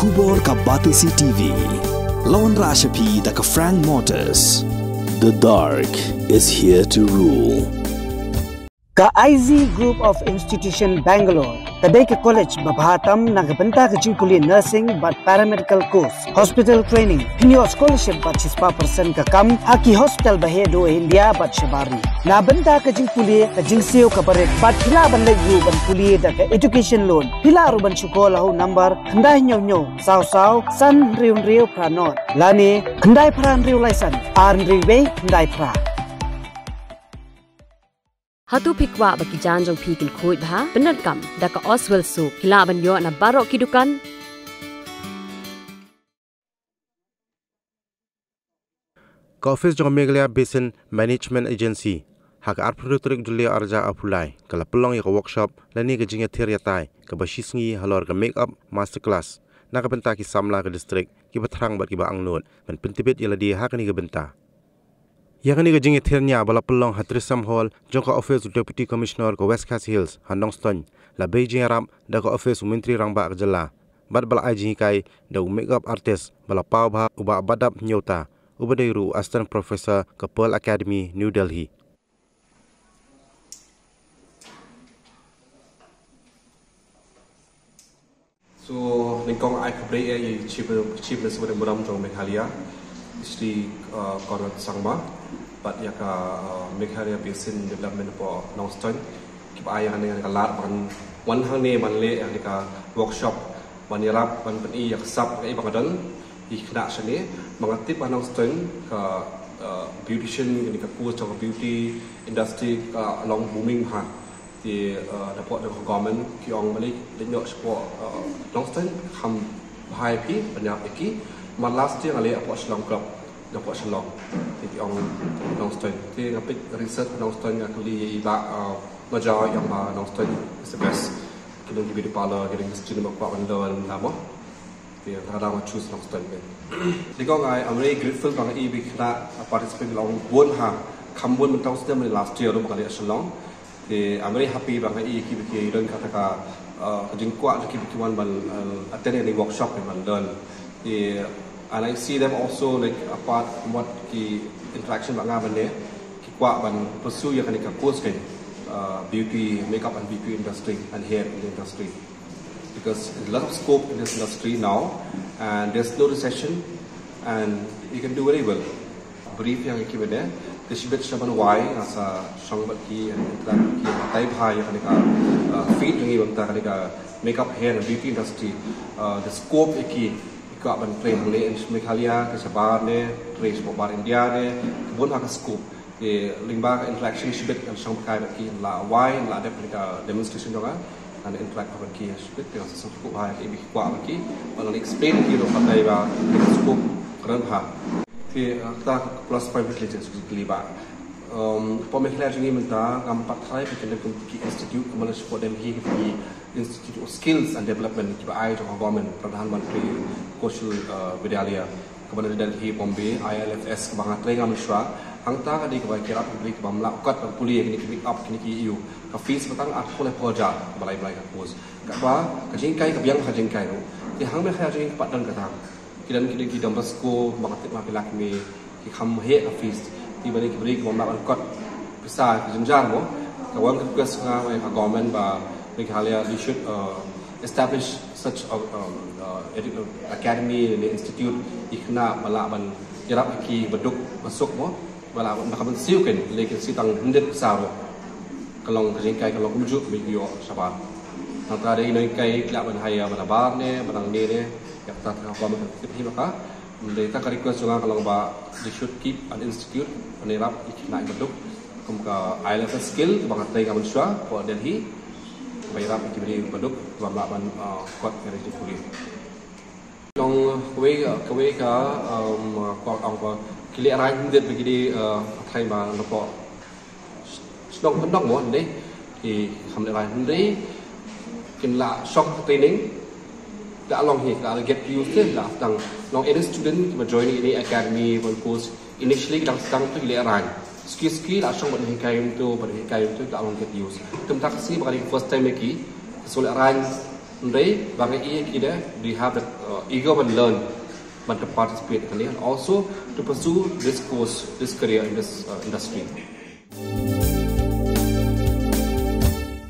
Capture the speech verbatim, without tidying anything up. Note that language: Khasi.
Khubor ka Batesi T V. Lawan Rashapi da ka Frank Motors. The dark is here to rule. Ka I Z Group of Institution Bangalore ka dei ka college ba bha tam na ka bynta ka jingpule nursing bad paramedical course, hospital training, hynñiew scholarship bad shispah percent ka kam ha ki hospital ba heh duh ha India bad shabar ri. Na bynta ka jingpule ka jingsiew ka barit bad phi lah ban leit ruh ban pule da ka education loan. Phi lah ruh ban shu call ha u number khyndai hynñiew hynñiew saw saw san hynriew hynriew phra nod lane khyndai phra hynriew lai san ar hynriew wei khyndai phra. Hato phi kwah ba ki jaiñ jong phi kin khuid bha? Pyndonkam da ka Oswell Soap, phi lah ban ïoh na baroh ki dukan. Ka office jong ka Meghalaya Basin Management Agency ha ka arphew tarik July arhajar arphew lai ka la pynlong ïa ka workshop lane ka jingïathir ïatai kaba shisngi halor ka makeup masterclass na ka bynta ki samla ka district kiba thrang bad kiba angnud ban pyntbit ïa lade ha kane ka bynta. Ïa kane ka jingïathir nia ba la pynlong ha Trisam Hall jong ka office Deputy Commissioner ka West Khasi Hills ha Nongstoiñ la bei jingïarap da ka office Myntri Rangbah ka jylla bad ba la ai jinghikai da u makeup artist ba la paw bha u Bah Badap Hynñiewta uba dei ruh u Assistant Professor ka Pearl Academy, New Delhi. So, nyngkong ai khublei ïa i Chief, Chief Minister Waheh Burom jong Meghalaya, Shri, uh, Conrad Sangma, bad ïa ka, uh, Meghalaya Basin Development Board Nongstoiñ, kiba ai ïa kane ka lad ban wan hangne ban leh ïa kane ka workshop, ban ïarap, ban pyni ïa ka sap ka i ba nga don, i khynnah shane, ba nga tip ba Nongstoiñ ka, uh, beautician, kane ka course jong ka beauty industry ka long booming bha. Te, uh, da pok da ka government ki ong ba leh leh noh shapoh, uh, Nongstoiñ kham bha ïa phi ban ïarap ïa ki. Mar last year nga leh hapoh Shillong Club, da pok Shillong. Te ki ong Nongstoiñ. Te nga peit research Nongstoiñ, nga kylli ïa i Bah, uh, Majaw, i ong ba Nongstoiñ is the best. Ki don ki beauty parlour, ki don ki student ba kwah ban learn, na mo. Te nga dang choose Nongstoiñ. Nyngkong, I am very grateful ba nga i ba ki khynnah participant long bun ha, kham bun mynta u snem, last year ruh ba nga leh Shillong. Te I'm very happy ba nga i ki ba ki don kata ka, uh, ka jingkwah jong ki ba ki wan ban, uh, attend ïa kane ka workshop ban learn. Te and I see them also, like, apart from what ki interaction ba nga ban leh, ki kwah ban pursue ïa kane ka course ka, uh, beauty, makeup and beauty industry and hair industry. Because there's a lot of scope in this industry now, and there's no recession, and you can do very well. Brief ïa ngi ki bad, te shibit sha ban wai, nga sa shong bad ki, and interact bad ki, batai bha ïa kane ka, uh, field jong ngi, bad kane ka makeup, hair and beauty industry. Uh, the scope ïa ki, ki kwah ban trei hangne in Meghalaya, te shabar ne, trei shabar India ne, bun ha ka scope. Te lyngba ka interaction shibit ngan shong bad ki, la wai, la dep ka demonstration jong nga, ngan interact bad ki shibit, te ngan sa sngewthuh bha ïa ki ba ki kwah bad ki, bad ngan explain ki ruh ba dei ba ka scope kren bha. Te, uh, kata ka plus point ba ki la jin sngewthuh ba. Um, hapoh Meghalaya jong ngi mynta ngam pat tharai ba kin don ki institute kumba la shapoh Delhi, ki Institute of Skills and Development kiba ai jong ka government, Pradhan Mantri Kaushal, uh, Vidyalaya, kaba na Delhi, Bombay, I L F S, kaba nga trei nga mynshuwa. Hangta ka dei kaba ki ïarap ki briew kiba ym lah kot ban pule, kine ki makeup, kine ki ïa u. Ka fees ba tang arphew laiphew hajar, kaba lai blai ka course. Kaba ka jinghikai ka biang ka jinghikai ruh. Te hangne ha jinghikai pat don kata. Ki don, ki don, ki don Don Bosco, ba nga tip ma phi lah ki mih, ki kham heh ka fees. Te ba dei ki briew kiba ym lah ban kot pisa, ki jynjar mo. Ka wan ka request nga ïa ka government ba Meghalaya, they should, uh, establish such a, um, uh, edu-, uh, academy ne institute, ïa khynnah ba lah ban ïarap ïa ki ba duk ba suk mo. Ba lah ban, ba ka ban siew ken, leh ken siew tang hynriew pisa ruh. Ka long ka jinghikai ka long kumjuh ba ïoh shabar. Nangta dei ïa nonghikai lah ban hire ba na bar ne, ba nangne ne, ïa kata ka government kan tip hi ba ka. Dei ta ka request jong nga ka long ba they should keep an institute ban ïarap ïa ki khynnah ba duk kum ka I L F S skill ba nga trei nga mynshuwa hapoh Delhi, ba ïarap ïa ki briew ba duk ba ym lah ban, uh, kot ïa ki briew. Long kawei, kawei ka, um, kwah ong ba ki lehraiñ hynriew ba ki dei, uh, thaiñ ba na pdeng shnong kyndong mo, ne ki kham lehraiñ hynrei kin lah shong training, lah long hi, lah get used to, lah tang long any student kiba join any academy, one course, initially ki dang tang tu ki lehraiñ. Suki suki lah shong bad hikai um tu, bad hikai um tu, lah long get used. Te mynta ka sngi ba ka dei first time ïa ki, ki shu lehraiñ Hynrei ba nga ïohi ki de, they have that uh, eager ban learn, ban to participate in it, and also to pursue this course, this career in this uh, industry.